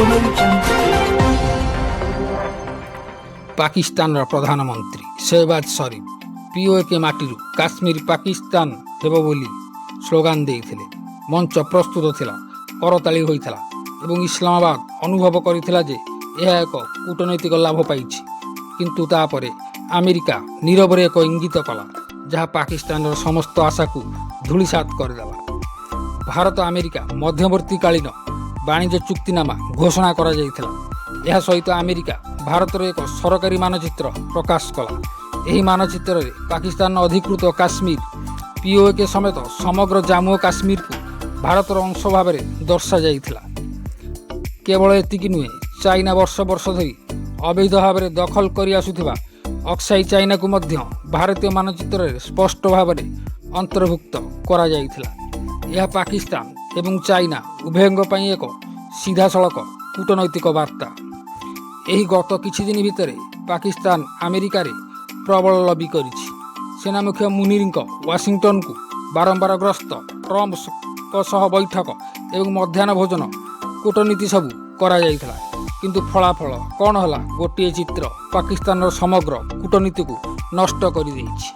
Audio Jungle. ପାକିସ୍ତାନର ପ୍ରଧାନମନ୍ତ୍ରୀ Shehbaz Sharif PoK ମାଟିରୁ କାଶ୍ମୀର ପାକିସ୍ତାନ ହେବ ବୋଲି ସ୍ଲୋଗାନ ଦେଇଥିଲେ। ମଞ୍ଚ ପ୍ରସ୍ତୁତ ଥିଲା, କରତାଳି ହୋଇଥିଲା ଏବଂ ଇସଲାମାବାଦ ଅନୁଭବ କରିଥିଲା ଯେ ଏହା ଏକ କୂଟନୈତିକ ଲାଭ ପାଇଛି। କିନ୍ତୁ ତାପରେ ଆମେରିକା ନୀରବରେ ଏକ ଇଙ୍ଗିତ କଲା, ଯାହା ପାକିସ୍ତାନର ସମସ୍ତ ଆଶାକୁ ଧୂଳିସାତ କରିଦେଲା। ଭାରତ ଆମେରିକା ମଧ୍ୟବର୍ତ୍ତୀକାଳୀନ ବାଣିଜ୍ୟ ଚୁକ୍ତିନାମା ଘୋଷଣା କରାଯାଇଥିଲା। ଏହା ସହିତ ଆମେରିକା ଭାରତର ଏକ ସରକାରୀ ମାନଚିତ୍ର ପ୍ରକାଶ କଲା। ଏହି ମାନଚିତ୍ରରେ ପାକିସ୍ତାନ ଅଧିକୃତ କାଶ୍ମୀର, ପିଓକେ ସମେତ ସମଗ୍ର ଜାମ୍ମୁ ଓ କାଶ୍ମୀରକୁ ଭାରତର ଅଂଶ ଭାବରେ ଦର୍ଶାଯାଇଥିଲା। କେବଳ ଏତିକି ନୁହେଁ, ଚାଇନା ବର୍ଷ ବର୍ଷ ଧରି ଅବୈଧ ଭାବରେ ଦଖଲ କରି ଆସୁଥିବା ଅକ୍ସାଇ ଚାଇନାକୁ ମଧ୍ୟ ଭାରତୀୟ ମାନଚିତ୍ରରେ ସ୍ପଷ୍ଟ ଭାବରେ ଅନ୍ତର୍ଭୁକ୍ତ କରାଯାଇଥିଲା। ଏହା ପାକିସ୍ତାନ ଏବଂ ଚାଇନା ଉଭୟଙ୍କ ପାଇଁ ଏକ ସିଧାସଳଖ କୂଟନୈତିକ ବାର୍ତ୍ତା। ଏହି ଗତ କିଛି ଦିନ ଭିତରେ ପାକିସ୍ତାନ ଆମେରିକାରେ ପ୍ରବଳ ଲବି କରିଛି। ସେନା ମୁଖ୍ୟ ମୁନିରଙ୍କ ୱାଶିଂଟନକୁ ବାରମ୍ବାର ଗସ୍ତ, ଟ୍ରମ୍ପଙ୍କ ସହ ବୈଠକ ଏବଂ ମଧ୍ୟାହ୍ନ ଭୋଜନ କୂଟନୀତି ସବୁ କରାଯାଇଥିଲା। କିନ୍ତୁ ଫଳାଫଳ କ'ଣ ହେଲା? ଗୋଟିଏ ଚିତ୍ର ପାକିସ୍ତାନର ସମଗ୍ର କୂଟନୀତିକୁ ନଷ୍ଟ କରିଦେଇଛି।